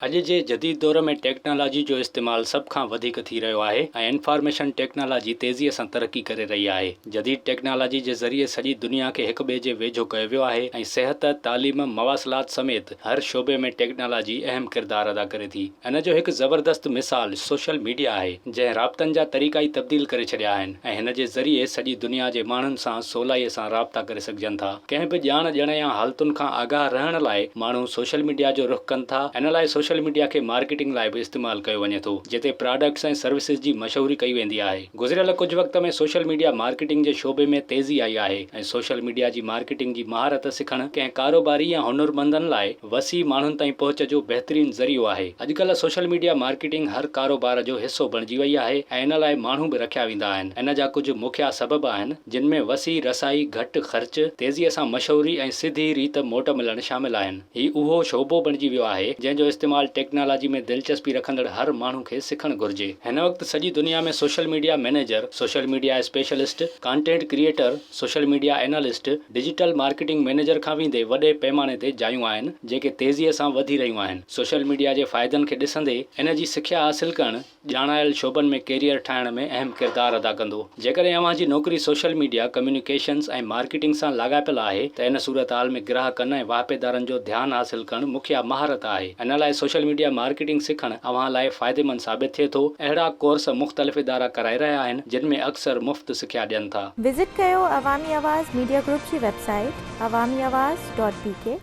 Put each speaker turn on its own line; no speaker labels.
اڄ جي جديد دور ۾ ٽيڪنالاجي جو استعمال سڀ کان وڌيڪ ٿي رهيو آهي ۽ انفارميشن ٽيڪنالاجي تيزيء سان ترقي ڪري رهي آهي. جديد ٽيڪنالاجي جي ذريعي سڄي دنيا کي هڪ ٻئي جي ويجهو ڪيو ويو آهي ۽ صحت، تعليم، مواصلات سميت هر شعبي ۾ ٽيڪنالاجي اهم ڪردار ادا ڪري ٿي. ان جو هڪ زبردست مثال سوشل ميڊيا آهي، جنهن رابطن جا طريقا ئي تبديل ڪري ڇڏيا آهن ۽ هن جي ذريعي سڄي دنيا جي ماڻهن سان سولائيء سان رابطا ڪري سگهجن ٿا. ڪنهن به ڄاڻ ڏيڻ يا حالتن کان آگاهه رهڻ لاء ماڻهو سوشل ميڊيا جو رخ ڪن ٿا. ان لاء سوشل ميڊيا کي مارڪيٽنگ لاء به استعمال ڪيو وڃي ٿو، جتي پراڊڪٽس ۽ سروسز جي مشهوري ڪئي ويندي آهي. گذريل ڪجهه وقت ۾ سوشل ميڊيا مارڪيٽنگ جي شعبي ۾ تيزي آئي آهي ۽ سوشل ميڊيا جي مارڪيٽنگ جي مهارت سکڻ ڪنهن ڪاروباري يا هنرمندن لاء وسيع ماڻهن تائين پهچ جو بهترين ذريعو آهي. اڄڪلهه سوشل ميڊيا مارڪيٽنگ هر ڪاروبار جو حصو بڻجي وئي آهي ۽ ان لاء ماڻهو به رکيا ويندا آهن. ان جا ڪجهه مکيا سبب آهن. جن ۾ وسيع رسائي، گهٽ خرچ، تيزيء سان مشهوري ۽ سڌي ريت موٽ ملڻ شامل آهن. هي اهو شعبو بڻجي ويو آهي، جنهن جو استعمال ٽيڪنالاجي ۾ دلچسپي رکندڙ هر ماڻهو کي سکڻ گهرجي. هن وقت سڄي دنيا ۾ social media manager, social media specialist, content creator, social media analyst, digital marketing manager کان ويندي وڏي پيماني تي جايون آهن، جيڪي تيزيء سان وڌي رهيون آهن. سوشل ميڊيا جي فائدن کي ڏسندي ان جي سکيا حاصل ڪرڻ، ڄاڻايل شعبن ۾ ڪيريئر ٺاهڻ ۾ اهم ڪردار ادا ڪندو. جيڪڏهن اوهان جي نوڪري سوشل ميڊيا، ڪميونيڪيشنز ۽ مارڪيٽنگ سان لاڳاپيل آهي ته ان صورتحال ۾ گراهڪن ۽ واهپيدارن جو ڌيان حاصل ڪرڻ مکيه مهارت آهي. ان لاء سوشل ميڊيا مارڪيٽنگ سکڻ اوهان لاء فائديمند ثابت ٿئي ٿو. اهڙا ڪورس مختلف ادارا ڪرائي رهيا آهن جن ۾ اڪثر مفت سکيا ڏين ٿا.
وزٽ ڪيو عوامي آواز ميڊيا گروپ جي website Awami Awaz dot B K.